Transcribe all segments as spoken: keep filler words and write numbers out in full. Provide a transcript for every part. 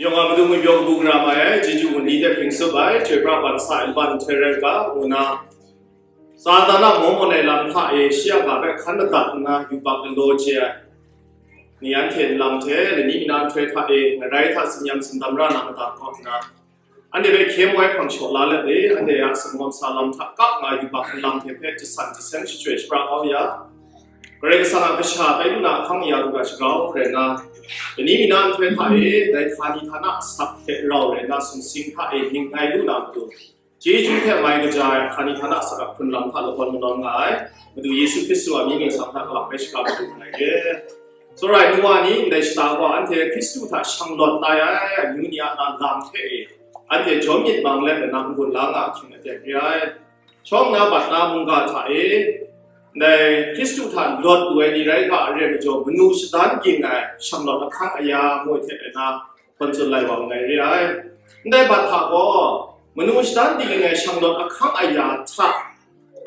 Yawng a Madu ngwi pyaw kabu gara mai ai, chyeju gun ni hte hpring tsup ai, chyoi pra ban sa ai laban nhtoi rai u ga, ngu nna, Satan a mawng mawn ai lam hta e shi a ga hpe hkan madat nna yubak galaw chye ai ni anhte nlang hte lani mi na nhtoi hta e ngarai hta tsin-yam tsindam ra na madat kaw nna, anhte hpe hkye mu ai hpang shaw la let e, anhte a sumgawm sa lam hta kap nga yubak nlang hte hpe jasan jaseng shachyoi shapra kau ya. Karai Kasang a kasha tai lu na ahkang aya lu ga shagrau rai nna, lani mi na nhtoi hta e dai htani htana asak hte rau rai nna sumsing hta e ning ngai lu na matu, chyeju hte mai kaja ai htani htana asak a hkrun lam hta lagawn manawn nga ai Madu Yesu Hkristu a mying ningsang hta kalang bai shakram matu nga ai re. Tsawra ai nu wa ni ndai shata gaw anhte Hkristu hta shanglawt tai ai amyu ni a na lam hte e, anhte jawm myit mang let ai na n-gun la nga ahkying aten re ai. Shawng na bat na mungga hta e, ndai Hkristu hta lawt lu ai ni rai ga, a re ai majaw, manu shadan ging ai shanglawt ahkang aya ngu ai hte rai na, hpawn tsun lai wa nngai re ai. Ndai bat hta gaw, manu shadan ging ai shanglawt ahkang aya hta,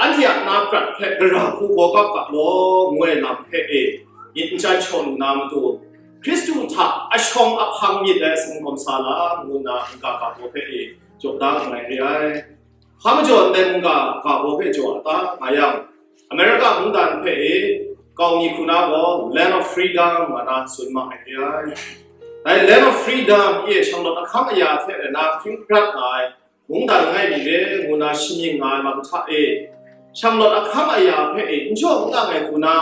anhte a na prat hpe gara hku gaw kap ga law, ngu ai lam hpe e, myit n chyan shaw lu na matu, Hkristu hta ashawng ahpang myit ai sumgawm sa lam, ngu nna n-ga ga baw hpe e, jaw da nngai re ai. Hpa majaw ndai mungga ga baw hpe jaw a ta nga yang, America mungdan hpe e kau mi hku na gaw Land of Freedom nga na tsun ma ai re ai. Dai Land of Freedom e shanglawt ahkang aya hte rai na hkying hparat nga ai mungdan langai mi re ngu na shamying nga ai lam hta e, shanglawt ahkang aya hpe e n jaw n dang ai hku na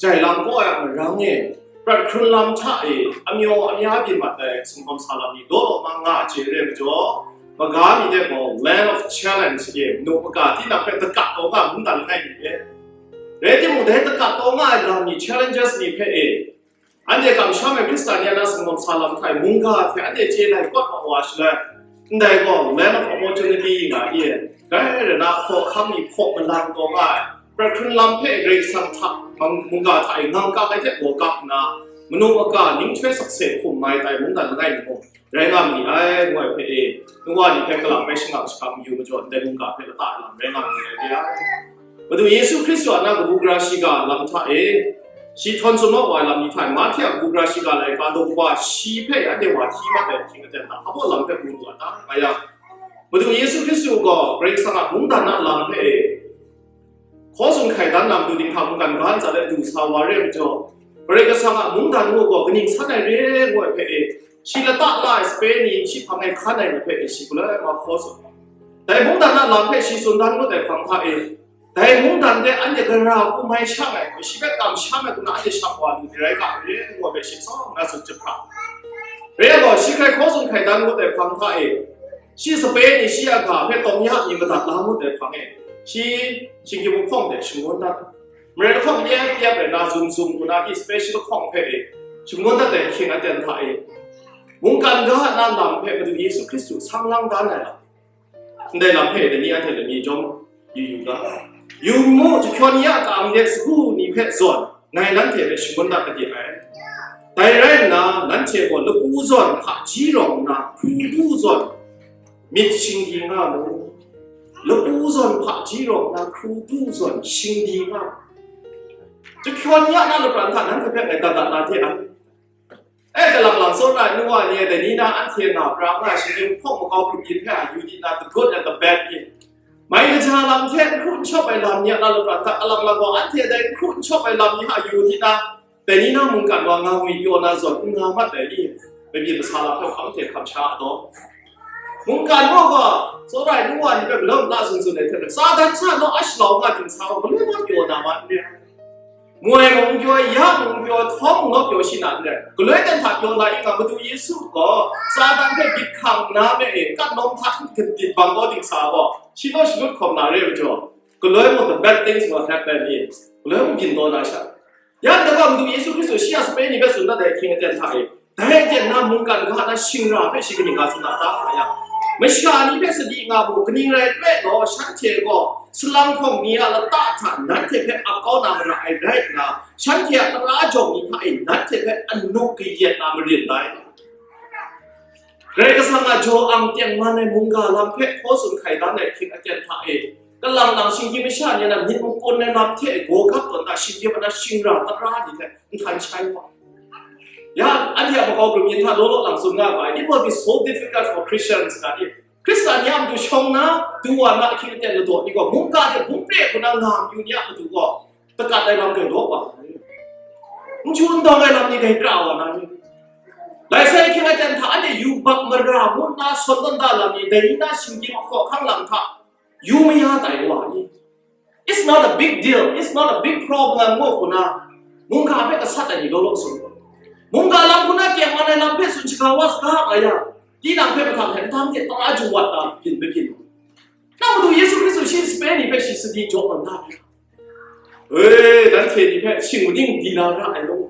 jai lang kau ai a marang e, prat hkrun lam hta e amyaw amya byin mat ai sumgawm sa lam ni daw law mang nga ai chye re ai majaw, maga mi de gaw Land of Challenge e manu maga tinang hpe dagat taw nga ai mungdan langai mi re. Rai timung, dai dagat taw nga ai lam ni, challenges ni hpe e, anhte kamsham ai Hkristan ni a na sumgawm sa lam hta e mungga hte anhte chye lai kawt ma wa shaloi, ndai gaw Land of Opportunity nga i e, dai rai na hkawhkam ni hpaw malang taw nga ai, prat hkrun lam hpe Karai Kasang hta mang-, mungga hta e ngang kang ai hte gaw kap nna, manu maka ninghtoi sakse hkum mai tai mungdan langai mi mung rai nga ma ni ai, ngu ai hpe e, nu wa ni hpe kalang bai shangang shakang mayu majaw, ndai mungga hpe lata ai lam rai nga ma ni ai re ai. Madu Yesu Hkristu a na kabu gara shiga lam hta e, shi htawn tsun wa ai lam ni hta e, Mahte a kabu gara shiga lai ka daw kaba shi hpe anhte wa hti mat ai ahkying aten hta, hpa baw lam hpe mu lu a ta? Nga yang, Madu Yesu Hkristu gaw Karai Kasang a mungdan a lam hpe e, hkaw tsun hkai dan na matu dinghta mungkan ga ntsa let du sa wa re ai majaw, Karai Kasang a mungdan ngu gaw kaning san ai re ngu ai hpe e, shi lata la ai sape ni, shi hpang e hkan ai ni hpe e, shi galoi wa hkaw tsun. Dai mungdan a lam hpe shi tsun dan ngut ai hpang hta e, dai mungdan de anhte gara hku mai shang ai, shi hpe kamsham ai hku na anhte shang wa lu ni rai ga, re ai gaw hpe shi tsawng na tsun jahprang. Re ai gaw, shi hkrai hkaw tsun hkai dan ngut ai hpang hta e, shi sape ni shi a ga hpe tawng ya mi madat la ngut ai hpang e, shi shinggyim hpawng de shangun dat, marai lahkawng yep yep rai na zum zum ngu na, i special lahkawng hpe e shangun dat ai ahkying aten hta e, mungkan ga na lam hpe Madu Yesu Hkristu sang lang dan ai lam. Ndai lam hpe dai ni anhte lani jawm yu yu ga. Yu mu, jahkyawn ya ka ang de sagu ni hpe zawn, ngai nanhte hpe shangun dat kade ai. Dai rai nna, nanhte gaw lapu zawn hpaji rawng nna, hkru du zawn myit shingdi nga mu. Lapu zawn hpaji rawng nna, hkru du zawn shingdi nga mu. Jahkyawn ya na lapran hta nanhte hpe ngai dat dat na de ai. E, kalang lang tsawra ai nu wa ni e, dai ni na anhte nga pra nga ai shinggyim hpawng makau hkrit yin hpe a yu di na, the good and the bad ni, mai kaja lam hte n hkru n shawp ai lam ni a na lapran hta, alang lang gaw anhte dai n hkru n shawp ai lam ni hta yu di na, dai ni na mungkan wa nga ngwi pyaw na zawn n nga mat ai ni, mabyin masa lam hpe hpang hte hkam sha a taw, mungkan wa gaw tsawra ai nu wa ni hpe galaw la tsun tsun ai hte maren, Satan sha naw a shalau nga ting sa gaw, galoi wa pyaw na ma n re. Moi mung pyaw, ya mung pyaw, htawng mung naw pyaw shi na n rai. Galoi ten hta pyaw na i nga, Madu Yesu gaw Satan hpe gyit hkang nna me e, kat nawm hta n gat dit bang gaw dingsa gaw, shi naw shagut hkawm na re ai majaw, galoi mung the bad things will happen i, galoi mung byin taw na sha. Ya nta gaw Madu Yesu Hkristu shi a sape ni hpe tsun dat ai ahkying aten hta e, dai aten na mungkan ga na shingra hpe shi kaning ga tsun na ta? Nga yang, masha ni hpe sadi nga mu, kaning rai nme law, shanhte gaw salang hpawng ni a lata hta nanhte hpe ap kau na mara ai rai nna, shanhte a tara jawng ni hta e nanhte hpe anu kayat na marin dai. Karai Kasang a jaw ang tengman ai mungga lam hpe hkaw tsun hkai dan ai ahkying aten hta e, kalang lang shinggyim masha ni a myit makun ai lam hte gaw gap tawn na, shinggyim a na shingra tara ni hte nhtan shai wa. Ya, anhte a makau grumyin hta law law lang tsun nga ga ai, it will be so difficult for Christians, nga i. Hkristan ni a matu shawng na, du wa na, ahkying aten ladaw ni gaw, mungga hte bum pre hku na nga mayu ni a matu gaw, takat ai lam gai law wa. N chyu n dawng ai lam ni gai pra wa na ni. Lai sai ahkying aten hta anhte yubak mara ngu nna sawn tawn da lam ni, dai ni na shinggyim ahkaw ahkang lam hta yu maya tai wa ni. It's not a big deal, it's not a big problem ngu hku na, mungga hpe gasat ai ni law law tsun. Mungga lam hku na tengman ai lam hpe tsun shaga wa saga nga yang, tinang hpe mahtang hte nhtang hte tara jawat na byin mabyin. Nang Madu Yesu Hkristu shi sape ni hpe shi sadi jaw man da ai. E, nanhte ni hpe shing maning di na ra ai law.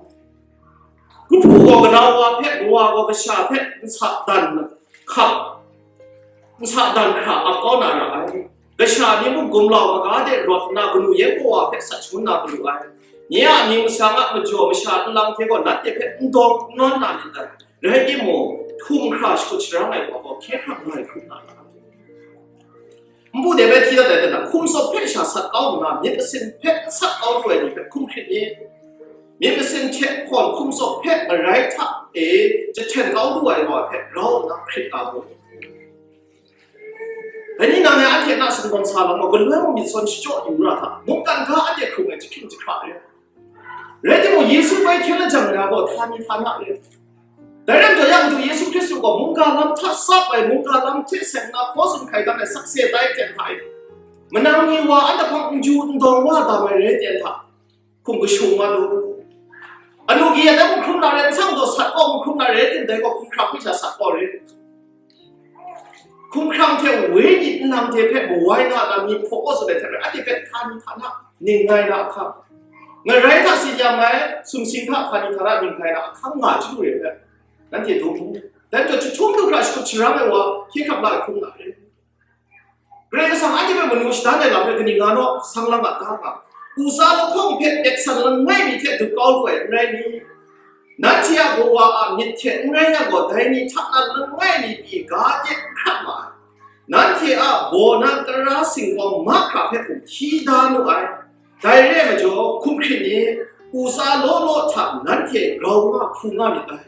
Kahpu gaw kanau wa hpe, kawa gaw kasha hpe nsa dan hkap, nsa dan hkra ap kau na ra ai. Kasha ni mung gumlau maga de rawt nna kanu yan kawa hpe sat shangun na galu ai. Nye a mying masang a majaw masha nlang hte gaw nanhte hpe n dawng n nawn na myit dai. Rai timung, htum hkra shakut sharang ai wa gaw hkye hkrang nga ai hkrum na ra ai. Npu de bai hti dat ai, hkum tsawp hpe sha sat kau nna, myit masin hpe n sat kau lu ai ni hpe hkum hkrit ni? Myit masin hte hkawn hkum tsawp hpe marai hta e jahten kau lu ai wa hpe grau nna hkrit nga mu. Dai ni nang e anhte na sumgawn sa lam gaw, galoi mung myit sawn shachyaw yu ra hta, mungkan ga anhte hkrung ai jahkying jahkra re. Rai timung, Yesu bai hkyen lajang ai gaw htani htana re. Dai rai majaw, ya Madu Yesu Hkristu gaw mungga lam hta tsap ai, mungga lam hte seng na hkaw tsun hkai dan ai sakse tai hte hta e, manang ni wa an lahkawng n ju n dawng wa dam ai rai ten hta, hkum kashung wa lu. Anu gi ya dai hkum hkrum na rai, nsang daw sat gaw hkum hkrum na rai, rai tim dai gaw hkum hkrak hpe sha sat gaw rai. Hkum hkrang hte wenyi nlang hte hpe mawai nga na myit hpaw kaw tsun ai hte maren, anhte hpe htani htana ning ngai na ahkang, ngarai hta tsin yang ai sumsing hta htani htana ning ngai na ahkang nga chyalu re ai hpe, nanhte dum mu. Dai majaw, jahtum du hkra shakut sharang ai wa hkye hkrang la ai hkrum nga re. Karai Kasang anhte hpe manu shadan ai lam hpe kaning nga naw, sang lang a ga nga? Usa lahkawng hpe byaksan langai mi hte dup kau lu ai n rai ni? Nanhte a kawa a myit hte n rai yang gaw, dai ni hta na langai mi pyi ga de n hkrat ma ai. Nanhte a baw na tara singkawng mahkra hpe mung hti da nu ai. Dai re ai majaw, hkum hkrit ni, usa law law hta nanhte grau nga hpu nga myit dai.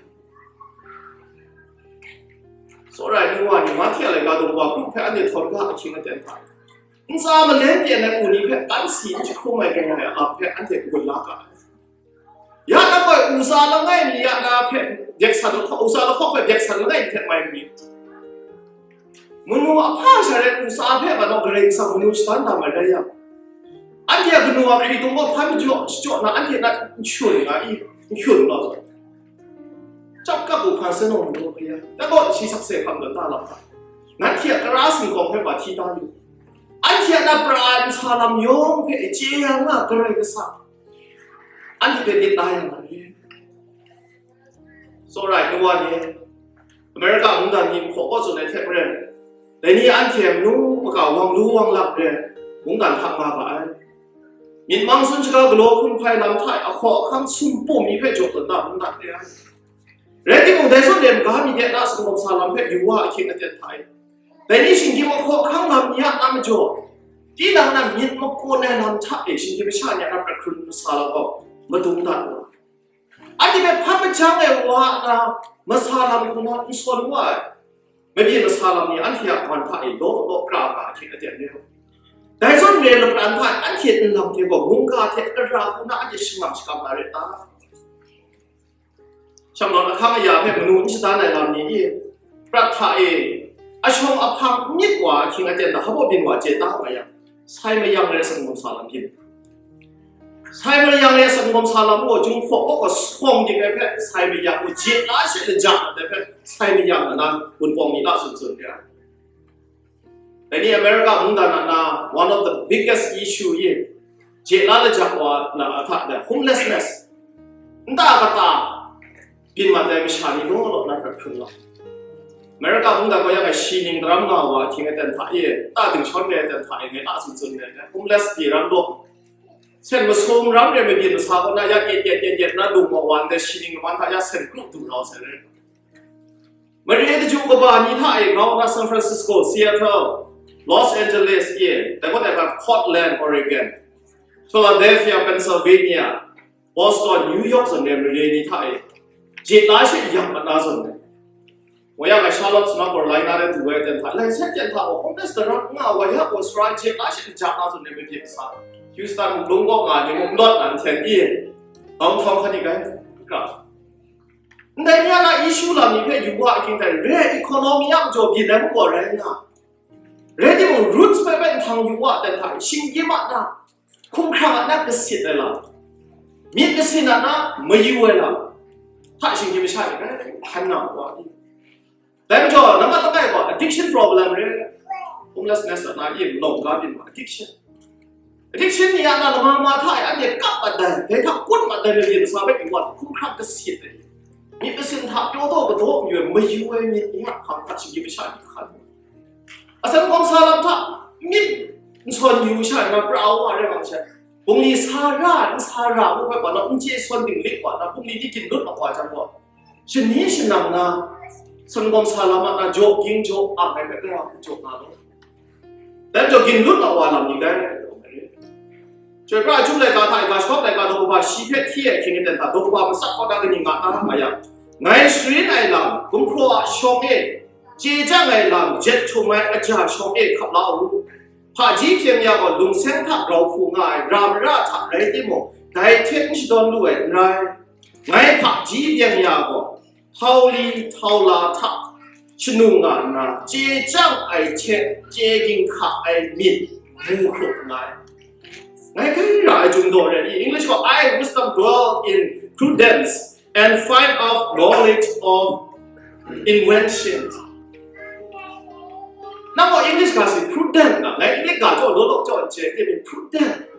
Tsawra ai nu wa ni, Mahti a laika daw wa kru hpe anhte htawn ga ahkying aten hta, ntsa malen ten ai u ni hpe kan si n jahkrum ai rai nga ai lam hpe anhte kagun la ga ai. Ya na gaw, usa langai mi ya na hpe byaksan lahkawng, usa lahkawng hpe byaksan langai mi hte mai mi? Manu ahpa sha rai usa hpe ga naw Karai Kasang manu shadan dam ai rai yang, anhte a kanu a hkritung gaw hpan majaw shachyaw na anhte na n shun nga i? N shun gaw, Chyap kap u hkra se naw, manu hpe ya, dai gaw shi sakse hkam dat ta lam hta, nanhte a tara singkawng hpe ma hti ta yu. Anhte a na pra ai nsa lam yawng hpe chye yang na Karai Kasang anhte hpe myit la yang a ni? Tsawra ai nu wa ni, America mungdan ni hkaw kaw tsun ai hte maren, dai ni anhte manu maka wang lu wang lak re mungdan hta nga ga ai. Myit mang sun shaga galaw hkum hpai lam hta e ahkaw ahkang sumpum mi hpe jaw tawn da mungdan re ai. Rai timung, dai zawn e maga mi de na sumgaw sa lam hpe yu wa ahkying aten hta e, dai ni shinggyim ahkaw ahkang lam ni a na majaw, tinang na myit makawn ai lam hta e shinggyim masha ni a na prat hkrun masa lam gaw madung dat u. Anhte hpe hpan majang ai wa a na masa lam hku na n sawn wa ai. Mabyin masa lam ni anhte a man hta e law law pra nga ahkying aten re ai. Dai zawn re lapran hta anhte nlang hte gaw mungga hte tara hku na anhte shangam shakam na rai ta? Shanglawt ahkang aya hpe manu n shadan ai lam ni e, prat hta e, ashawng ahpang myit wa ahkying aten hta hpa byin wa chye ta nga yang, sai mayang rai sanggun sa lam hpyi. Sai mayang rai sanggun sa lam gaw, Jinghpaw kaw gaw sawng dik ai hpe, sai mayang gaw je la she lajang ai hpe, sai mayang a nan wunpawng mi la tsun tsun re ai. Dai ni America mungdan a na one of the biggest issue i, je la lajang wa na a hta na homelessness. Nta kata byin mat ai masha ni law law na hkrat hkrung wa. America mungdan gaw yang ai shi ning daram nga wa ahkying aten hta e, nta dingshawng re ai aten hta e, ngai a tsun tsun re ai, homeless pyi ram law. Sen masum ram re mabyin masa kaw na ya gyet gyet gyet gyet na lung wa wa ndai shi ning laman hta ya sen kru du rau sai re. Mare daju kaba ni hta e grau na San Francisco, Seattle, Los Angeles e, dai gaw dai hpa Portland, Oregon, Philadelphia, Pennsylvania, Boston, New York zawn re mare ni hta e, je la she yang mat na zawn ai. Wa ya ga Charlotte North Carolina de du ai ten hta, lai sat ten hta gaw homeless daram nga wa ya gaw sara je la she ja na zawn ai mabyin sa. Houston mung lung gaw nga ni mung not nan ten i. Downtown hkani gai. Ka. Ndai ni a na issue lam ni hpe yu wa ahkying hta re economy a majaw byin ai mung gaw rai nga. Rai timung, roots hpe hpe nhtang yu wa ten hta, shinggyim a na, hkumhkrang a na kasit ai lam, myit kasin a na mayu ai lam, hta shinggyim masha ni rai hkan na wa ni. Dai majaw, nambat langai gaw, addiction problem re, homelessness a na, yin lawng ga byin wa, addiction. Addiction ni a na lama ma hta e anhte kap mat dai, dai hta kun mat dai na yin sa bai wa hkumhkrang kasit ai. Myit kasin hta pyaw daw kadaw mayu ai, mayu ai myit ni a hkang hta shinggyim masha ni hkan. Asan kawmsa lam hta myit nsawn yu sha na pra wa rai wa sha. Bungli sa ra, n sa ra, ngu hpe pa na, n chye sawn dinglik wa na, bungli ni gyin lut mat wa jang gaw, shani shanang na, san kawmsa lam a na, jaw ging jaw ang ai hpe, gara hku jaw nga law. Dan jaw ging lut mat wa lam ni dai. Chyoi pra Chyum laika hta i ga shawp laika daw kaba shi hpe hti ai hkying aten hta daw kaba matsat kaw na kaning nga ta nga yang, ngai sharin ai lam, gumhpraw a shawng e, chye chyang ai lam, jet htum ai aja shawng e hkap la u. Hpaji hpyeng ya gaw lungseng hta grau hku nga ai ra mara hta rai timung, dai hte n shadawn lu ai n rai. Ngai hpaji hpyeng ya gaw, htauli htaula hta shanu nga nna, chye chyang ai hte chye ginhka ai myit mu hkrup nngai. Ngai gaira ai Chyum daw re i, English gaw, "I, wisdom, dwell in prudence and find out knowledge of invention." Nang gaw English ga si prudent na, ngai English ga jaw law law jaw n chye, prudent.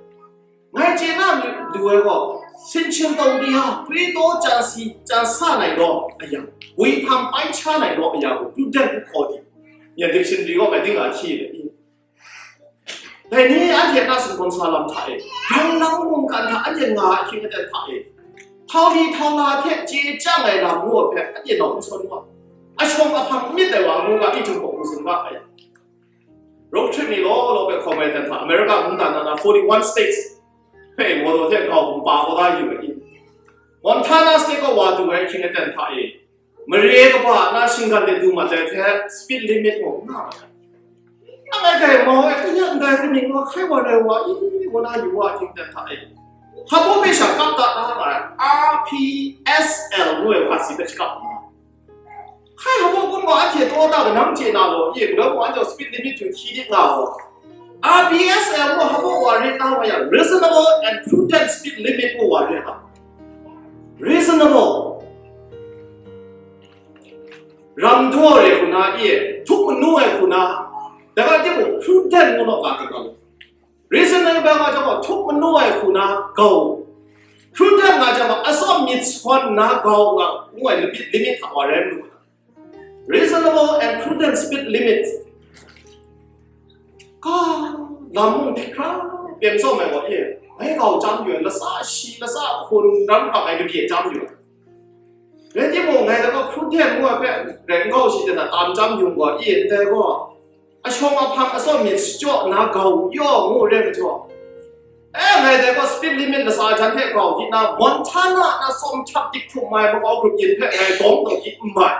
Ngai chye na lu ai gaw, sinshing tawng di ha, pwi taw chyan si, chyan sa nai law aya, wi hpang pain sha nai law aya gaw, prudent hku hkaw di. Ya dictionary gaw ngai ding a hti le i. Dai ni anhte na sumgawn sa lam hta e, rang lang mungkan hta anhte nga ai hkying aten hta e, htauli htaula hte chye chyang ai lam ngu ai hpe anhte nau n sawn wa, a shawng a hpang n myit ai wa ngu ga i htum hkaw hku tsun ga ai. Road trip ni law law hpe hkawm ai aten hta, America mungdan na na forty-one states hpe model hte grau kumpa kau da yu ai i. Montana State kaw wa du ai hkying aten hta e, mare kaba na shinggan de du mat ai hte speed limit gaw n nga ai. Angai dai mau ai, kanya ndai kaning wa hkai wa rai wa i, wa na yu wa hkying aten hta e, hpa baw hpe sha kap da na nga ai, R P S L ngu ai hpa si hpe shakap nna, hkai hpa baw kun gaw anhte taw da kanang chye na law, ye grau gaw anhte speed limit hte hti dik nga gaw, R P S L gaw hpa baw wa re na wa yang, reasonable and prudent speed limit gaw wa re na. Reasonable. Ram daw re hku na, e, htuk manu ai hku na, dai ga timung prudent ngu naw ga, dai ga. Reasonable nga jang gaw, htuk manu ai hku na gau. Prudent nga jang gaw, atsawm myit sawn na gau nga, ngu ai limit, limit hta wa rai lu. Reasonable and prudent speed limit. Ka, lam mung hte hkra, pem tsawm ai gaw, e, ngai gau chyam yu ai, lasa shi, lasa hkun, ram hkrak ai kabye chyam yu ai. Rai timung, ngai gaw prudent ngu ai hpe, rai n gau shi de na, tam chyam yung gaw, e, ndai gaw, a shawng a hpang atsawm myit shachyaw nna gau yaw ngu re majaw, e, ngai dai gaw speed limit lasa jan hte gau di na, Montana na tsawm htak dik htum mai makau grup yin hpe ngai dawng taw di n mai.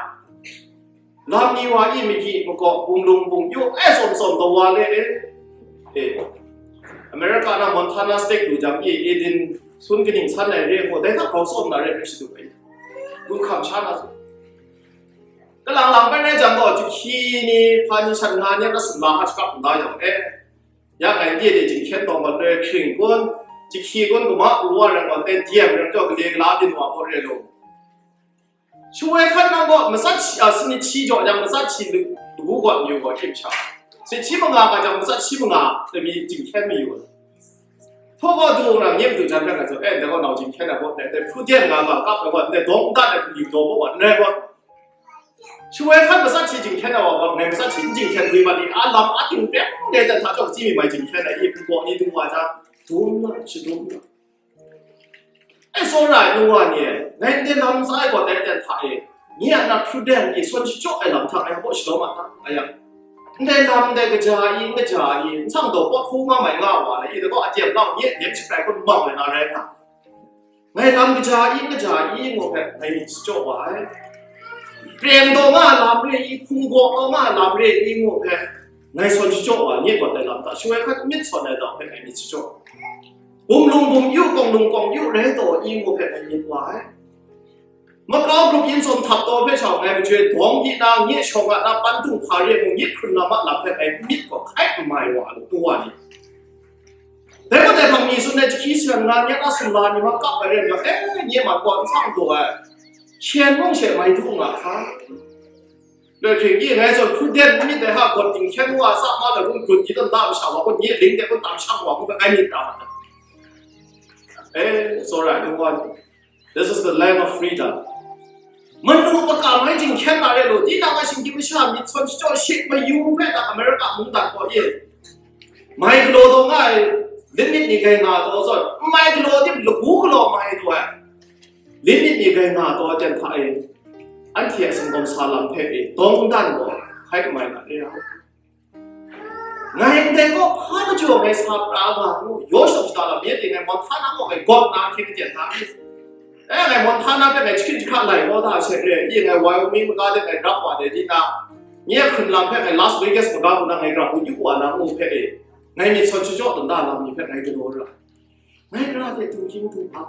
Lam ni wa i magyi makaw, bumlung bungyu, e, tsawm tsawm taw wa le, e. E, America na Montana State du jang, e, Eden sun kaning san ai re gaw, dai hta grau tsawm na re hpe shadu ai. Gun hkam sha na su. Kalang lang bai rai jang gaw, jahki ni, hpa ni shan nga ni a na sumla hka shakap n da yang, e, ya ngai de de jinghkyen taw mat loi hkring kun, jahki kun, kuma u wa rai gaw, ten diem rai jaw, gale gala byin wa gaw re law. Shawoi hkan nang gaw, matsat shi, a, sanit shi jaw jang, matsat shi lu, lu gaw, amyu gaw, hkying sha. Sanit shi manga nga jang, matsat shi manga, dai mi jinghkyen mayu ai. Hpaw gaw du na, myit du jan hpe nga tsun, e, ndai gaw nau jinghkyen ai gaw, ndai, ndai prudent nga nga kap ai gaw, ndai dawng n dat ai hku daw gaw, ndai gaw. Shawoi hkan matsat shi jinghkyen ai wa gaw, ndai matsat shi n jinghkyen gwi mat ni, a lam a ting peng ndai dan hta jaw, katsi mi mai jinghkyen ai, i hpaw ni du wa jang, dum na, shadum na. E, tsawra ai nu wa ni e, ngai ndai lam tsa ai gaw, dai aten hta e, nye a na prudent e, sawn shachyaw ai lam hta ngai hpaw shalawm a ta, nga yang, ndai lam, ndai kaja i, n kaja i, n sang taw pawt hkung nga mai nga wa ai, i, dai gaw aten nau nye nem shakrai kun mang ai na rai nna, Ngai lam kaja i, kaja i ngu hpe ngai myit shachyaw wa ai. Preng taw nga lam re i, hpung gaw taw nga lam re i ngu hpe ngai sawn shachyaw wa, nye gaw dai lam hta shawoi hkat myit sawn ai dau hpe ngai myit shachyaw. Bum lung bum yu, kawng lung kawng yu rai taw i ngu hpe ngai myit wa ai. Makau grup yin sawm htap taw hpe shau ngai majoi dawng di na, nye shawng a na, pantung hpa re mung, nye hkrun lam a lam hpe ngai myit gaw hkai n mai wa lu, ngu wa ni. Dai maw dai hpang mi tsun ai jahki sayan nga, nye a sumla ni ma kap ai re ai majaw, e, nye man gaw n sang daw ai. Shen mung she mai du nga hka. Loi hkying i ngai zawn hkru den myit dai ha, gawt dinghkyen wa sa ma lai kun, gun di dan da masha wa kun, nye ling de kun tam shang wa kun, ngai myit da ma. Eh, it's alright, don't worry. This is the land of freedom. Manu makam ai jinghkyen na re lu, tinang a shinggyim masha myit sawn shachyaw shik mayu hpe na America mungdan gaw e. Mai galaw taw nga ai, limit ni gai nga taw zawn, n mai galaw tim lagu galaw mai taw ai, limit ni gai nga taw ai ten hta e, anhte a singdawng sa lam hpe e, dawng dan gaw, hkai mai na re ai. Ngai ndai gaw hpa majaw ngai sa pra nga ngu, yaw shawng shata lam, nye ting ngai Montana gaw ngai gawt na hkye kade na mi. E, ngai Montana hpe ngai jahkrit jahkra lai kau da she re, i ngai Wyoming maga de ngai rap wa de di na, nye hkrun lam hpe ngai Las Vegas maga mung na ngai grau yu wa na ngu hpe e, ngai myit sawn shachyaw dan da lam ni hpe ngai galaw ra. Ngai gara hte du hkying du hpa.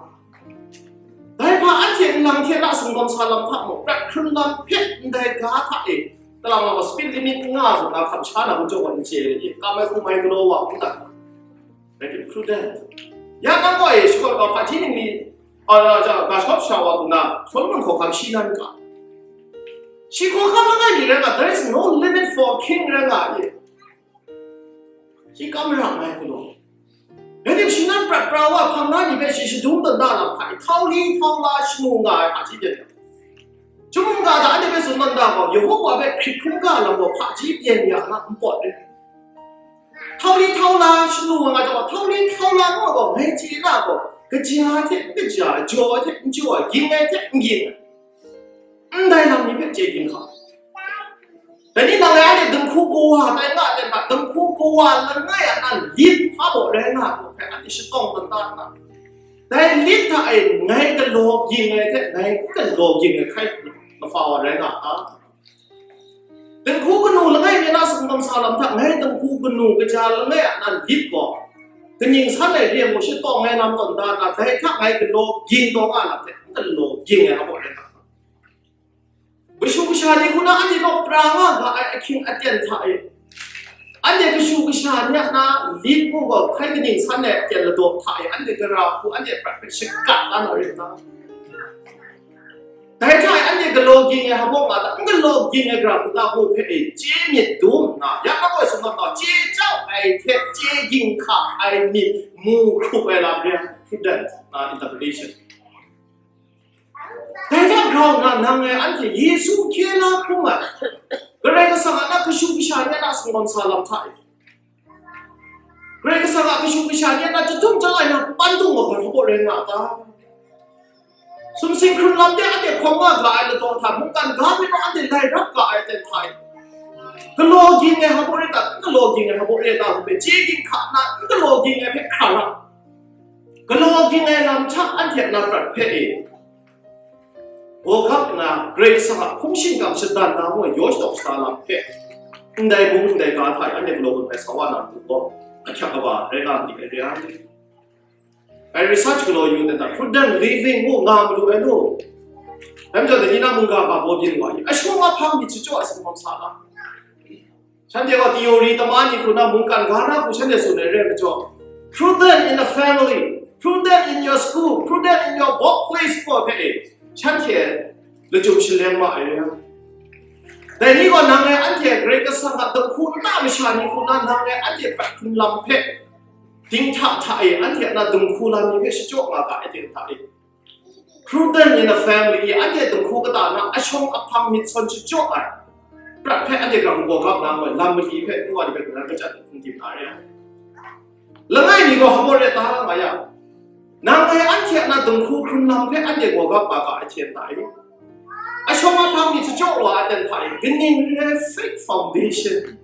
Dai hpa anhte nlang hte na singdawng sa lam hta mung, prat hkrun lam hpe ndai ga hta e, kalang wa speed limit n nga zawn na hkam sha na majaw wa n chye ai, kam ai hkum ai galaw wa n ta. Very prudent. Ya nang gaw e, shakawn ga hpaji ningli, a, ja, ga shawp sha wa hku na, Solomon hkawhkam shi nan ga. Shi hkawhkam langai mi rai nga, there is no limit for a king rai nga e. Shi kam ra mai galaw. Rai tim, shi nan prat pra wa hpang na ni hpe shi shadum tawn da lam hta e, htau li htau la shanu nga ai hpaji byen ya. Chyum mungga hta anhte hpe tsun tawn da gaw, Yehowa hpe hkrit hkungga lam gaw hpaji byen ya na npawt rai. Htau li htau la shanu nga ai gaw, htau li htau la nga gaw, ngai chye na gaw, kaja hte n kaja, jaw ai hte n jaw ai, ging ai hte n ging ai. Ndai lam ni hpe chye ging hka. Dai ni nang e anhte dinghku kawa tai nga ai ten hta, dinghku kawa langai a na lit hpa baw rai nga ai hpe anhte shatawng dan da nna, dai lit hta e ngai galaw ging ai hte ngai n galaw ging ai hkai kafa wa rai nga a ta? Dinghku kanu langai mi na singdawng sa lam hta, ngai dinghku kanu kaja langai a na lit gaw, kaning san ai re ai mung shatawng ai lam tawn da nna, dai hta ngai galaw ging taw nga ai lam hte n galaw ging ai hpa baw rai nga a ta? Kashu kasha ni hku na anhte naw pra nga ga ai ahkying aten hta e, anhte kashu kasha ni a na lit mung gaw hkai kaning san ai aten ladaw hta e, anhte gara hku anhte prat hpe shagat la na rai ta? Dai hta e anhte galaw ging ai hpa baw nga ta, n galaw ging ai gara hku ta mu hpe e, chye myit dum nna, ya na gaw sumnap ta, chye jau ai hte chye ging hka ai myit mu hkrup ai lam re ai, prudent, uh, interpretation. Dai hta grau nna nang e anhte Yesu hkye la hkrum ai, Karai Kasang a na kashu kasha ni a na singdawng sa lam hta e, Karai Kasang a kashu kasha ni a na chyahtum chyah ai na pantung wa hpa baw rai nga a ta? Sumsing hkrun lam de anhte hkawm nga ga ai ladaw hta, mungkan ga hpe rau anhte lai rap ga ai ten hta e, galaw ging ai hpa baw rai ta, n galaw ging ai hpa baw rai ta, hpe chye ging hka nna, n galaw ging ai hpe hkra ra. Galaw ging ai lam hta anhte a na prat hpe e, gawgap nna, Karai Kasang a hpung shingkang shadan na ngu ai yaw shadaw shada lam hpe, ndai bung ndai ga hta e anhte galaw gun ai sa wa na matu gaw, ahkyak kaba rai nga myit ai re ai. Ngai research galaw yu ai hta, prudent living ngu nga malu ai nu. Dai majaw, dai ni na mungga ga baw byin wa i, ashawng ahpang myit shachyaw ai singdawng sa lam. Shanhte gaw theory tama ni hku na mungkan ga na hku shanhte tsun ai re ai majaw, prudent in the family, prudent in your school, prudent in your workplace gaw hpe e, shanhte lachyum shalem ma ai re ai. Dai ni gaw nang e anhte Karai Kasang a dinghku nta masha ni hku na nang e anhte prat hkrun lam hpe dinghta hta e, anhte a na dinghku lam ni hpe shachyaw nga ga ai ting hta e, prudent in a family, anhte dinghku kata na ashawng ahpang myit sawn shachyaw ai prat hpe anhte grau gawgap na ngoi lam mali hpe nwa ni hpe karan kachyan hkum tim na re ai. Langai mi gaw hpa baw rai ta nga yang, nang e anhte a na dinghku hkrun lam hpe anhte gawgap nga ga ai hte n ta i? Ashawng ahpang myit shachyaw wa ai ten hta e, kaning re ai fake foundation,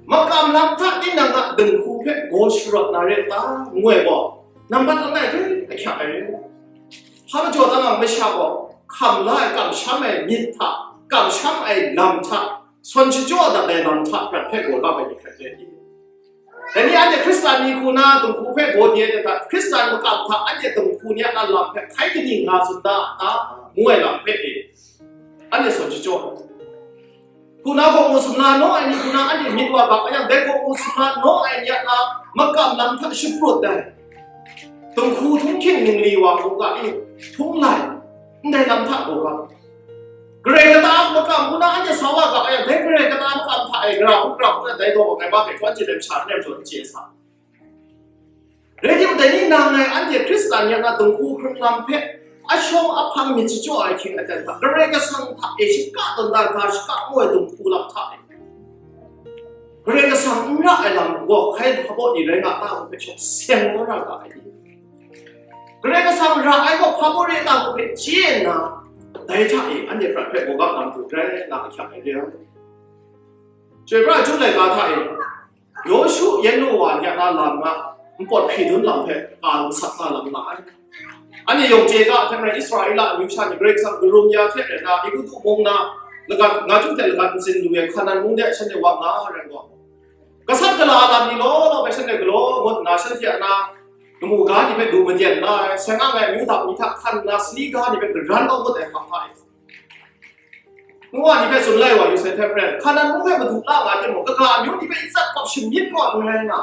makam lam hta tinang a dinghku hpe gaw sharawt na re ta? Ngu ai gaw, nambat langai hpe ahkyak ai re. Hpa majaw ta nang masha gaw hkam la ai kamsham ai myit hta, kamsham ai lam hta, sawn shachyaw dat ai lam hta prat hpe gaw kap ai ni hkrat rai i? Dai ni anhte Hkristan ni hku na dinghku hpe gaw di ai hta, Hkristan makam hta anhte dinghku ni a lam hpe hkai kaning nga tsun da, ta ngu ai lam hpe e, anhte sawn shachyaw ai. Hku na gaw mu sumla naw ai ni hku na anhte myit wa ga yang, dai gaw mu sumla naw ai ni a na makam lam hta shaprut ai. Dinghku htunghking ningli wa hku ga i, htung lai, ndai lam hta gaw ga. Karai kata makam hku na anhte sa wa ga yang, dai karai kata makam hta e gara hku gara hku na dai daw ai ba hpe hkwan chye ai masha re ai majaw n chye sa. Rai timung, dai ni nang ngai anhte Hkristan ni a na dinghku hkrung lam hpe a shawng a hpang myit shachyaw ai hkying aten hta, Karai Kasang hta e shaka tawn da, ga shaka mu ai dinghku lam hta e, Karai Kasang n ra ai lam gaw hkai hpa baw ni rai nga ta, ngu hpe shawng seng kau ra ga ai ni? Karai Kasang ra ai gaw hpa baw re ta, ngu hpe chye nna, dai hta e anhte prat hpe gaw gap na matu rai nga ahkyak ai re ai. Chyoi pra ai, Jun laika hta e, Yawshu yan nu wa ni a na lam nga, npawt hkri dun lam hpe ka masak nga lam nga ai. Anhte yawng chye ga, hte maren Israela amyu sha ni Karai Kasang karum ya hte rai na, Egutu mung na lagat, nga chyu hte lagat ntsin lu ai Hkanan mung de shanhte wa nga ai rai gaw, gasat gala a lam ni law law hpe shanhte galaw ngut nna, shanhte a na lamu ga ni hpe du madyen la ai, seng ang ai amyu dap ni hta hkan nna, sali ga ni hpe garan kau ngut ai hkam hta e, ngu wa ni hpe tsun lai wa yu sai hte maren, Hkanan mung hpe madu la nga timung, kaga amyu ni hpe i tsat kawp shamyit kaw n rai nga,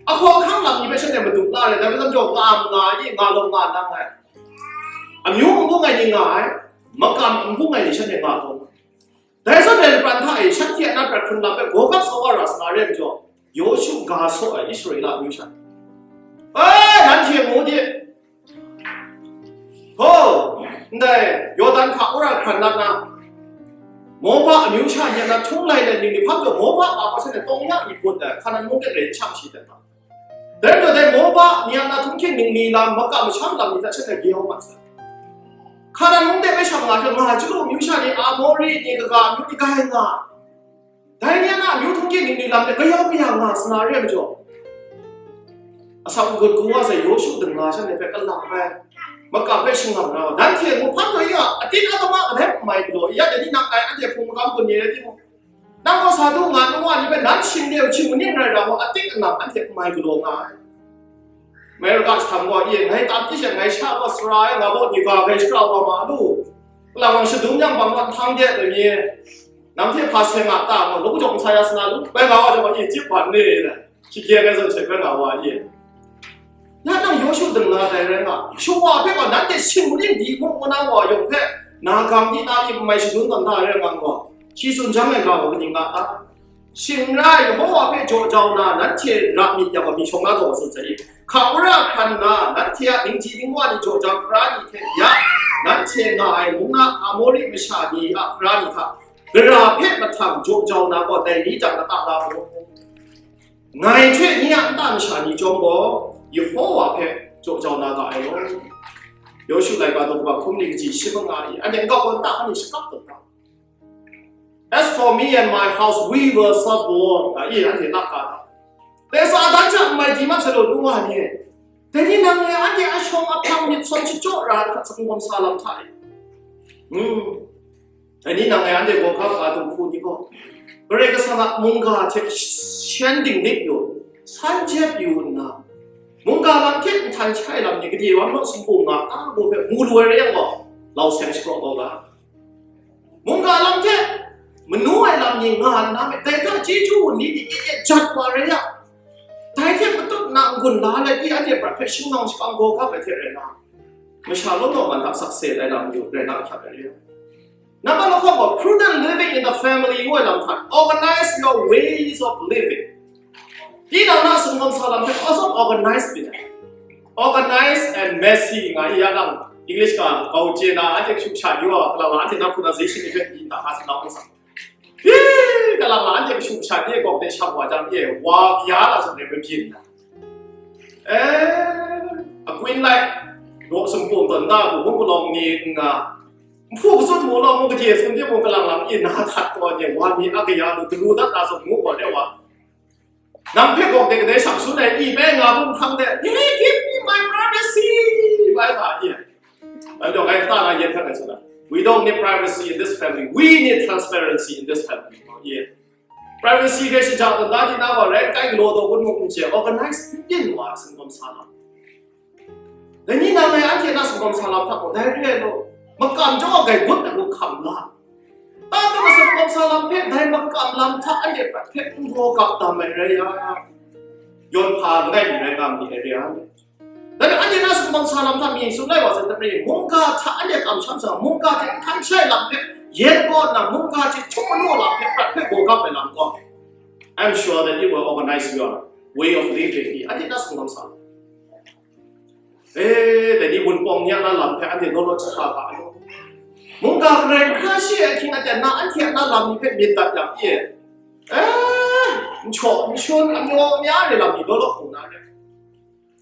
ahkaw ahkang lam ni hpe shanhte madu la ai, dai hpe tam jaw, ka nga ai, nga law nga nang ai, amyu n bung ai ni nga ai, makam n bung ai ni shanhte nga tawn ai. Dai zawn, dai lapran hta e shanhte a na prat hkrung lam hpe gaw gap sa wa ra sa na re ai majaw, Yawshu ga saw ai Israela amyu sha, e, nanhte mu de, ho, ndai Yawdan hka wora hkran nat na, Moba amyu sha ni a na htung lai let ning ni hpang jaw, Moba ga gaw shanhte tawng ya myit bun ai, Hkanan mung de rai n shang shi dat ta. Dai majaw, dai Moba ni a na htunghking ningli lam, makam masham lam ni hta shanhte gau mat sai. Hkanan mung de bai shang nga hte, nga chyalu amyu sha ni, Amori ni, kaga amyu ni ga ai nga, dai ni a na amyu htunghking ningli lam de kayau kaya nga sa na re ai majaw, asak n-gun hku wa sai Yawshu dingla shanhte hpe kalang ai, makam hpe shangam ra wa, nanhte mu hpan taw ya, atit atama kadai n mai galaw ya, dai ni nang ai anhte hpung makam gun ni rai timung, nang gaw sa du nga, nang wa ni hpe nan shing de hpyi maning rai ra wa, atik anang anhte n mai galaw nga ai. Amerika jahtam gaw, e, ngai tam hpyi she ngai sha gaw sara ai, nga gaw ni ga gai shara wa ma lu, kalang wang shadum yang bang wa htang de ai mi, nang hte hpa seng a ta gaw, law kajawng sa ya sa na lu, bai nga wa jang gaw, e, cip ban ni, shigye ai zawn hte bai nga wa, e. Na nang Yawshu dingla dai rai nga, shawa hpe gaw nanhte shing maning di mu, ngu na wa yawng hpe, na gam di na i n mai shadun tawn da ai rai nga gaw, shi tsun jang ai ga gaw kaning nga ta? Shing n rai, Yehova hpe jaw jau na nanhte ra myit yang gaw, myit shawng na taw tsun sai i? Hka wora hkran nna, nanhte a ningji ningwa ni jaw jau hkra ni hte ya, nanhte nga ai mung na Amori masha ni a hkra ni hta, gara hpe mahtang jaw jau na gaw, dai ni jang lata la mu. Ngai hte nye a nta masha ni chyawm gaw, Yehova hpe jaw jau na ga ai law. Yawshu laika daw kaba hkum ni kaji shi manga i, anhte nkau gaw nta hkan ni shakap tawn ta. As for me and my house, we will serve the Lord, nga i, anhte lap ka ta. Dai sa dan hta n mai di mat sa law, nu wa ni e. Dai ni nang e anhte a shawng a hpang myit sawn shachyaw ra ai hta, sa kungdawn sa lam hta e. Hmm. Dai ni nang e anhte gawhkra ka dinghku ni gaw, Karai Kasang a mungga hte shan dinglik yu, san jep yu nna, mungga lam hte nhtan shai lam ni gade wan naw sumpu nga a, ngu hpe mu lu ai rai yang gaw, lau seng shapraw kau ga. Mungga lam hte manu ai lam ni nga nna me, dai hta chyeju wunli ni e e jat wa rai yang, dai hte matut nna n-gun la let i, anhte prat hpe shingmang shakang gaw gap ai hte rai na, masha law law man hta sakse ai lam yu rai na ahkyak ai re ai. Nambat lahkawng gaw, prudent living in the family ngu ai lam hta, organize your ways of living. Tinang na sumgawm sa lam hpe, also organize myit ai. Organize and messy nga i ya lang, English ga kau chye na, anhte kashu kasha yu ai wa, kalang la anhte na pronunciation ni hpe di nta, nga sa na hpe sa. Hi, kalang la anhte kashu kasha ni e gaw de shang wa jang e, wa bya la zawn e mabyin na. Eh, a Queen lai, raw sumpu tawn na, bu hkun palawng ni n nga, nhpu katsun mu law mu kaje sun de mung kalang lang e na htat taw de, wa mi a kaya lu, daru dat na zawn mu gaw de wa. Nang hpe gawk de kadai shang sun ai, i bai nga bung hkang de, "Hey, give me my privacy," bai nga i. Anhte ngai ta na yen hkrat ngai tsun ai. We don't need privacy in this family. We need transparency in this family. Oh, yeah. Privacy hpe shaja dan da di na gaw, rai kai galaw taw kun muk n chye, organize n byin wa ai singkawm sa lam. Dai ni nang ngai anhte na singkawm sa lam hta gaw, dai re ai law, makam jaw gai gun ai hku hkam la. Tata na singkawm sa lam hpe, dai makam lam hta anhte prat hpe n gaw gap tam ai rai yang, yawn hpa langai mi rai nga mi ai re ai. Dai anhte na singkawm sa lam hta mi tsun lai wa sai, tamre mungga hta anhte kamsham sa, mungga hte n hkan shai lam hpe yen gaw nna, mungga hte htum manu lam hpe prat hpe gaw gap ai lam gaw, I'm sure that it will organize your way of living. Anhte na singkawm sa lam. Eh, dai ni wunpawng ni a na lam hpe anhte naw naw chahkra ga ai law. Mungga garai hkra shi ai ahkying aten na anhte a na lam ni hpe myit dat yang e. Eh, nchaw, nshun, amyaw, amya re lam ni law law hkung na re.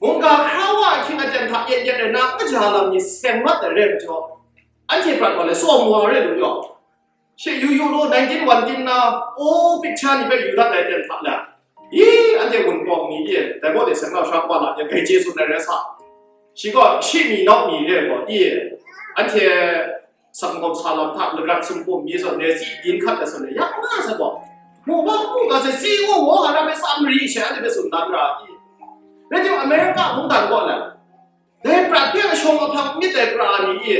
Mungga hkra wa ahkying aten hta yet yet ai na kaja lam ni seng mat ai re majaw, anhte prat wa le, tsawm wa re lu yaw. She yu yu law, nineteen one tin na, o picture ni hpe yu dat ai ten hta la. I, anhte wunpawng ni e, dai gaw de seng lau sha kaba la, ya gai chye tsun ai rai sa. Shi gaw, shi mi nau mi re gaw, i, anhte singkawm sa lam hta, lagrat sumpu mi zawn re, si din hkat ai zawn re, ya nga sa gaw. Mu ba mu ga se, si ngu wo, ha na hpe sa mari she, anhte hpe tsun dan ra, i. Rai timung, America mungdan gaw na, dai prat hpe a shawng a hpang myit ai pra ni e,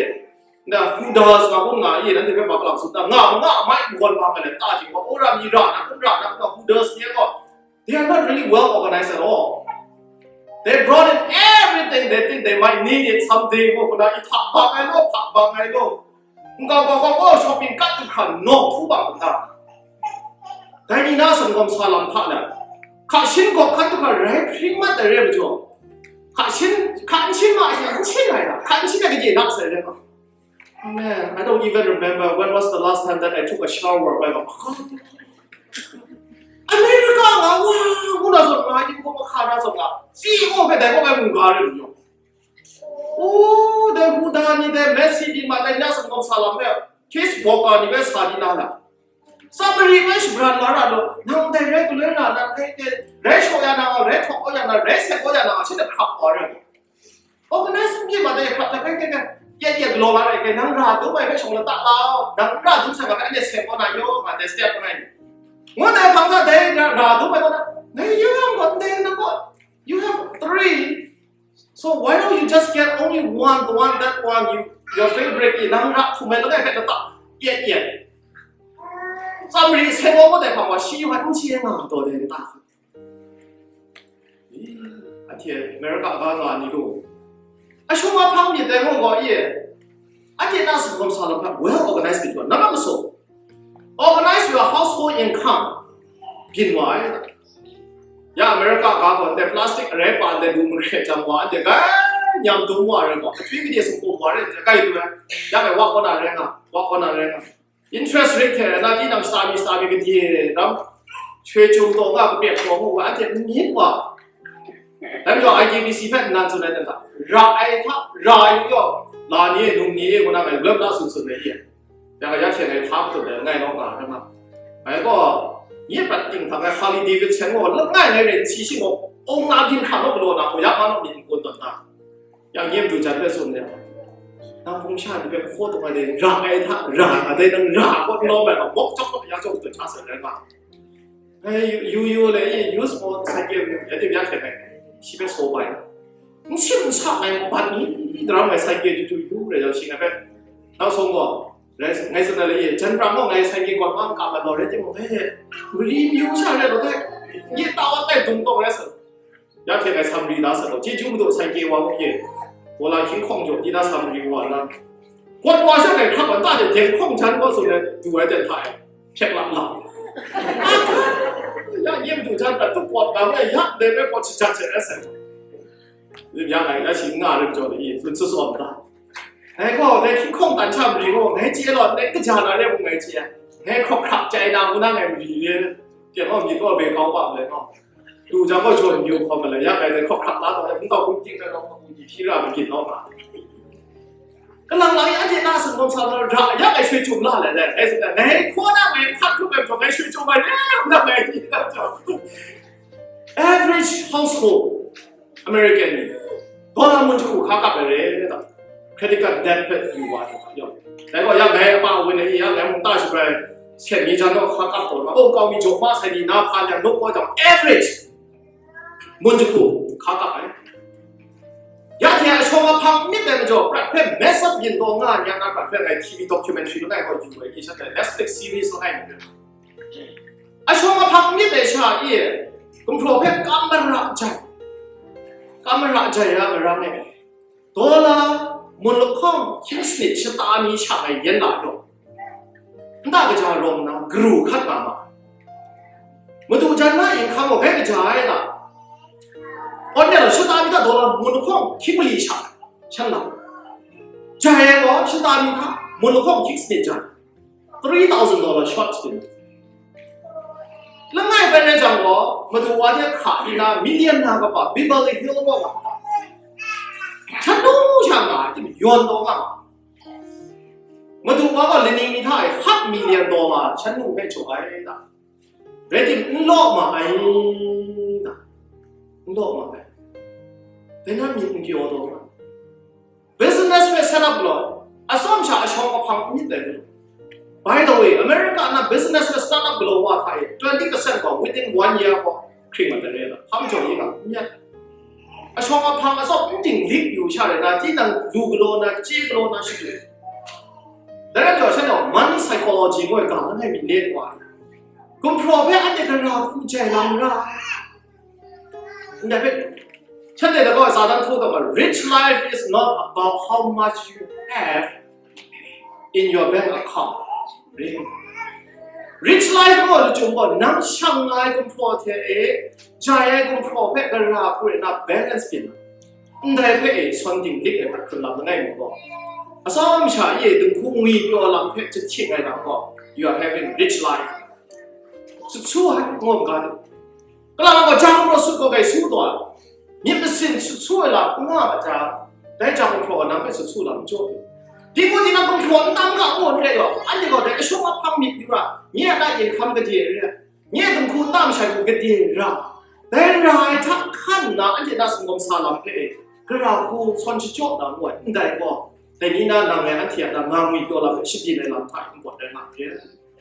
na Hudas nga kun nga e, nanhte hpe ma kalang tsun ta, nga ma nga a mai n gawn ma nga let ta ting gaw, Ora mi ra na kun ra na kun, Hudas ni e gaw, they are not really well organized at all. They brought in everything they think they might need it someday. Gaw kuna i hta bang ai law, hta bang ai law. Nkau kau kau gaw shopping kat du hkra nawng htu bang nta. Dai ni na singkawm sa lam hta na, hka shin gaw hkan du hkra rai hpring mat ai re majaw, hka shin, hka n shin ma ai hte n shin ai na, hka n shin ai gade na sai re ma. Man, I don't even remember when was the last time that I took a shower. Bai ma, America nga wa, ngu na zawn nga, yu gaw mahka na zawn nga, si gaw hpe dai gaw bai mungga re majaw. O, dai Huda ni, dai Messi ni, ma dai na singkawm sa lam hpe, Facebook ni bai sa di na na. Samari bai shabran la ra law, nang dai rai galoi na, nang kai kai, rai shaw ya na, rai htaw ya na, rai seng ya na, shi hte hkrap wa rai. Organize n byin ma dai hkrap hta kai kai kai, yet yet galaw la rai kai, nang ra dum ai hpe shawng lata lau, nang ra dum sai ga hpe anhte seng wa na yaw, nga dai step langai ni. Ngu dai hpang ga dai ra, ra dum ai gaw na, dai yawng gaw ndai na gaw, you have three. So why don't you just get only one, the one that one you, your favorite is, nang ra htum ai langai hpe lata yet yet. Samari seng wa dai hpang wa, shi wa n chye nga taw dai nta. Anhte America ga nga ni lu. A shawng a hpang myit dai gaw gaw e. Anhte na singkawm sa lam hpe well organized myit gaw, nang a masaw. Organize your household income. Byin wa ai. Ya America ga gaw, ndai plastic arai pa ndai lu mare jang wa, anhte gai nyam dum wa rai gaw, achywi gade singkawm wa rai, gai du ai. Ya gai wa kaw na rai nga, wa kaw na rai nga. Interest rate hte na tinang shata mi shata mi gade ram, shwe chyum taw nga, kapyek taw ngu ga, anhte n myit wa. Dai majaw I T B C hpe nnan tsun ai dan hta, ra ai hta, ra ai yu yaw, la ni e, num ni e, ngu na ngai lawt la tsun tsun ai ye. Ya ga ya hte ngai hta matut ai langai naw nga ai ma. Ngai gaw, nye prat ting hta ngai Harley Davidson gaw langai ngai rai n si shi gaw, ong na ginhka naw galaw na, hkawyak ma naw myit n kun tawn ta. Yang nye madu jan hpe tsun de, nang hpung sha ni hpe hkaw taw ai dai, ra ai hta, ra nga dai, nang ra kaw n lawm ai gaw, mawk chyawk kaw ya chyawk taw hta sa rai nga. Ngai yu yu le, yu small cycle, ya tim ya hte ngai, shi hpe saw bai. N shim n sa ai bat ni, daram ai cycle chyu chyu yu rai yang shi ngai hpe. Nang sawng gaw, rai, ngai tsun ai le, jan pram gaw ngai cycle gawn ma n kam ai law, rai timung, eh, mali myu sha rai law dai, nye ta wa tai dung tawng rai sa. Ya hte ngai samri da sa gaw, chyeju madu cycle wa gaw ye, gaw la hkying hkawng jaw di na samri wa na. Kawt wa sha ngai hkrap ai ta de, deng hkawng jan gaw tsun ai, du ai ten hta e, hpyek lap lap. Ya nye madu jan prat tup kawt na me, ya ndai me kawt shajat hte rai sai. Lim ya ngai, ya shi nga rim jaw de ye, lun su su am ta. Ngai gaw, ngai hkying hkawng tan sha mari gaw, ngai chye law, ngai kaja na re mung ngai chye. Ngai hkawk hkrak chyai na, ngu na ngai mari re. Pyen gaw, myit gaw, be kau bam le gaw. Lu jang gaw, jawn yu hkawm ai le, ya ngai dai hkawk hkrak la taw, ngai hpung kau hpung ting ai law, hpung ni hpyi ra magyin law nga. Kalang lang ya hte na singkawm sa na ra, ya ngai shoi chyum la le, dai, ngai tsun ai, ngai hkaw na ngai hkat hkrup ai hprawng, ngai shoi chyum ai re, nang ngai ni na chyawm. Average household, American ni, dollar mun jahku hka kap ai re, da. Connecticut debt hpe yu wa ai hta yawng. Dai gaw, ya ngai apa wun ai, ya ngai mung ta shabrai, seng mi jan naw hka kap taw na, o, kau mi jaw ma sai ni na hpa ni a, naw kau jang, average mun jahku hka kap ai. Ya hte a shawng a hpang myit ai majaw, prat hpe mess up yin taw nga ai ni a, na prat hpe ngai T V documentary langai gaw yu ai, i sha hte Netflix series langai mi. A shawng a hpang myit ai sha i, gumhpraw hpe kam mara jai, kam mara jai ya marang e. Dollar mun lahkawng hkying sanit shata mi sha ngai yen la yaw, nta kaja rawng nna garu hkat nga ma ai. Madu jan na yin hkang gaw bai kaja ai ta? Awn ya law, shata mi hta dollar mun lahkawng hkying mali sha ai, shan la. Jai ai gaw shata mi hta mun lahkawng hkying sanit jai. Three thousand dollar short spin. Langai bai rai jang gaw, madu wa de hka di na, million na kaba, Beverly Hill gaw nga. Hkyan nu sha nga ai, yawn taw nga ma. Madu wa gaw laning ni hta e half million dollar hkyan nu hpe jaw ai ta. Rai tim, n law ma ai ta. N law ma ai. Dai na myit n kyaw taw ma. Business hpe set up galaw, atsawm sha a shawng a hpang n myit dai galaw. By the way, America na business hpe start up galaw wa hta e, twenty percent gaw within one year gaw hkring mat ai re ai, hpa majaw yi ga n myat. A shawng a hpang atsawm n dinglik yu sha rai na, tinang lu galaw na, chye galaw na shadu. Dai rai jaw, shanhte money psychology ngu ai ga langai mi le wa ai. Gumhpraw hpe anhte gara hku jai lam ra ai. Ndai hpe, shanhte hta gaw Satan hkaw taw ma, rich life is not about how much you have in your bank account. Rich life gaw lachyum gaw, nang shang nga ai gumhpraw hte e, jai ai gumhpraw hpe gara hku rai na balance byin na, ndai hpe e sawn dinglik ai hkrit hkrun lam langai mu gaw, atsawm sha e dinghku ngwi pyaw lam hpe jahting ai lam gaw, you are having rich life. Sut su ai, ngu ga ni. Kalang gaw jang maw sut gaw gai su taw ai. Myit masin sut su ai lam n nga a jang, dai jang gumhpraw gaw nang hpe sut su lam n jaw. Dinghku tinang gumhpraw n tam ga ngu n re gaw, anhte gaw dai kashung a hpang myit yu ra, nye a na yin hkam gade re ai, nye a dinghku nta masha ni gade ra, dai ra ai hta hkan nna anhte na singawm sa lam hpe e, gara hku sawn shachyaw na ngu ai, ndai gaw, dai ni na nang ngai anhte a na nga ngwi pyaw lam hpe shabyin ai lam hta e n pawt rai nga hte,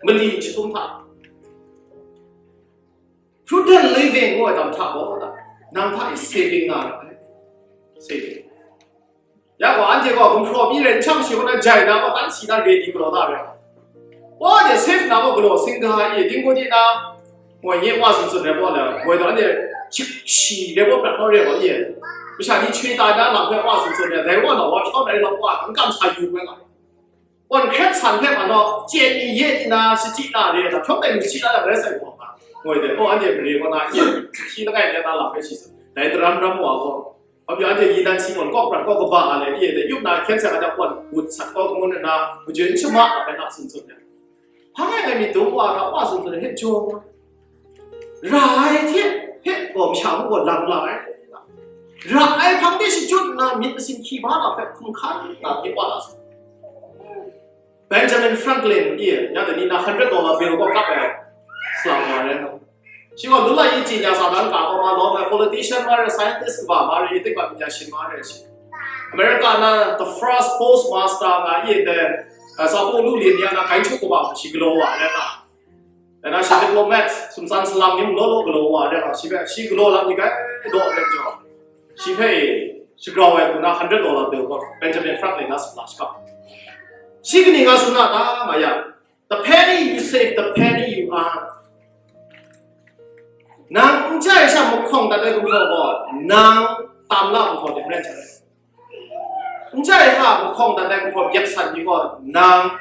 mali chyahtum hta. Prudent living ngu ai lam hta gaw, nang hta e saving nga ra ai. Saving. Ya gaw, anhte gaw gumhpraw pyi rai n shang shi gaw na jai na gaw, tan si na ready galaw da rai. Wa de save na gaw galaw sing ga e, dinghku di na, moi nye wa tsun tsun rai gaw le, moi gaw anhte shi, shi rai gaw prat gaw rai gaw e. Masha ni chwe ta na lam hpe wa tsun tsun rai, dai wa na wa hkyaw na rai gaw wa, n kam sa yu bai nga. Wan hkret san hpe ma naw, chyen mi ye di na, shachyi na re, da hprawng dai mi shachyi na rai sai gaw ma. Moi de, oh, anhte mare gaw na, ye, hti langai let na lam hpe shi tsun. Dai daram ram wa gaw, hpa pyi anhte yi dan si gawn, kawk prat kawk kaba a le, ye de, yup na hkyen seng a jang wan, gut sat kawk kamun na, majun shama a hpe na tsun tsun ya. Hpa ngai ngai myit dum wa hta, wa tsun tsun, hpe jaw. Ra ai hte, hpe gaw masha ngu gaw lam la ai. Ra ai hpang de shachyut nna, myit masin hkyi ba lam hpe hkum hkan nna, myit wa la sa. Benjamin Franklin, i, ya de ni na hundred dollar bill gaw kap ai, salang wa rai nga. Shi gaw, lu lai yi chyi nya sa dan ka gaw ma lawm ai, politician ma rai, scientist kaba ma rai, i, tikba panya shin ma rai shi. America na the first postmaster nga i de, uh, sa pawlu lin ya na kai htuk kaba shi galaw wa rai nga. Dai na shi diplomat, sumtsan salang ni mung law law galaw wa rai nga, shi hpe, shi galaw lam ni kai daw rai jaw. Shi hpe, shi grau ai hku na hundred dollar bill gaw Benjamin Franklin na splash kap. Shi kaning nga tsun na ta nga yang, the penny you save, the penny you earn. Nang n jai sha mahkawng dat ai gumhpraw gaw, nang tam la gumhpraw hte maren hte rai. N jai hta mahkawng dat ai gumhpraw byaksan ni gaw, nang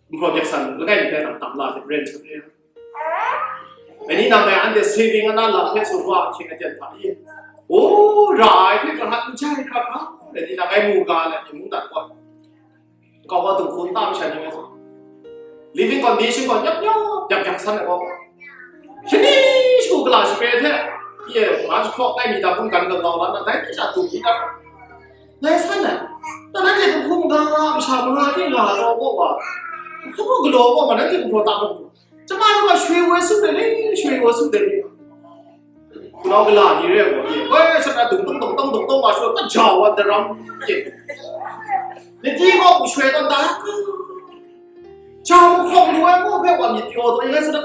gumhpraw byaksan langai mi hpe nang tam la hte maren hte rai. Dai ni nang dai anhte saving ana lam hpe tsun wa ahkying aten hta i, o, ra ai hpe hkra n jai hkra hkra, dai ni nang ngai mu ga let, mung dat gaw. Kau wa dinghku nta masha ni ngai gaw, living condition gaw nyap nyap, yak yak san ai gaw, shani shagu gala shape hte, ye, nga jahpraw ai mi ta hkunggan galaw la na, dai hte sha dung di dat, ngai san ai. Nang nanhte dinghku maga masha manga ting nga ai gaw gaw wa, hpa gaw galaw gaw ma, nanhte gumhpraw ta gaw, Chyama ni gaw shwe woi su de le, shwe woi su de le. Hpunau gala ni re gaw, ye, woi, sha na dung dung dung dung dung dung wa shut, ka ja wa daram, ye. Adi gaw pu shwe tawn da, ja mu hkawng lu ai gaw hpe wa myit pyaw taw yin ai sa da,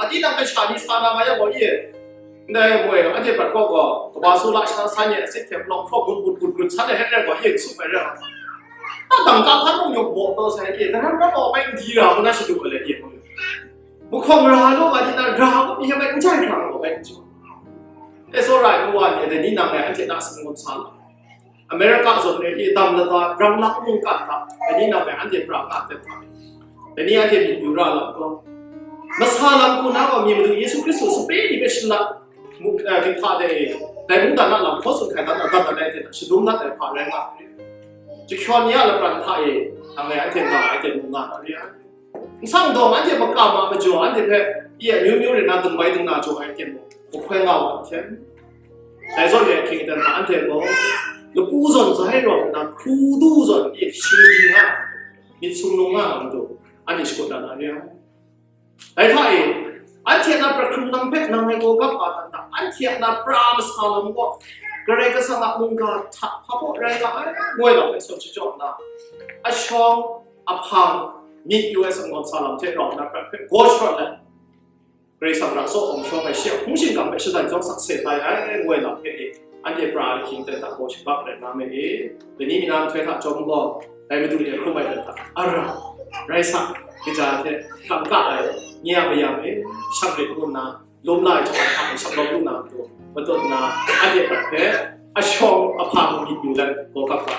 adi nang kasha ni sa na nga yang gaw, i, ndai moi, anhte prat kaw gaw, kaba su la shang san ye, asit hte palawng hpraw gut gut gut gut san ai hte rai gaw, i, n sup ai rai. Na dang ka hkan mung yawng baw taw sai, i, daran rawt aw bai n di ra, ngu na shadu ai le, i, mu hkawng ra lu ga di na, ra gaw, mi hpe bai n jai hkrang gaw bai n jaw. It's alright, ngu wa ni, dai ni nang e anhte na singgun sa la. America zawn e i dam lata, rang lak mungkan hta, dai ni nang e anhte pra nga ai hta, dai ni anhte myit yu ra lam gaw, masa lam hku na gaw, mi Madu Yesu Hkristu sape ni hpe shalat mu, eh, dinghta de e, dai mungdan a lam hkaw tsun hkai dat na, dat dat ai hte shadum dat ai hpa rai nga ai. Jahkyawn ya lapran hta e, nang e anhte nga ai hte mung nga na re ai. Nsang dawng anhte makam a majaw anhte hpe, i, amyu myu rai na, dung bai dung na jaw ai hte mung, mahkoi nga wa ai hte. Dai zawn e, hkying dan hta anhte gaw, lapu zawn zai rawng nna, hkru du zawn, i, shingdi nga, myit sumnung nga na matu, anhte shakut na na re ai. Dai hta e, anhte a na pra hkrung lam hpe nang ngai gaw gap a dan hta, anhte a na pra masa lam gaw, Karai Kasang a mungga hta hpa baw rai nga ai, ngu ai lam hpe sawn shajawng nna, ashawng, ahpang, myit yu ai sumgaw sa lam hte rau nna prat hpe gaw sharawt let, Karai Kasang ra tsaw awng shawng ai shi a hpung shingkang hpe shadai jawng sakse tai ai, ngu ai lam hpe e, anhte pra ai hkying hte hta gaw shabak rai nga me e. Dai ni mi na nhtoi hta chyawm gaw, dai Madu de hkrum ai dan hta, ara, rai sa, kaja hte, hkam ka ai, nye a mayam e, shang rit ngu nna, lum la ai hta hkam shang lawm lu na matu, matut nna, anhte prat hpe, ashawng ahpang myit yu let, gaw kap ga.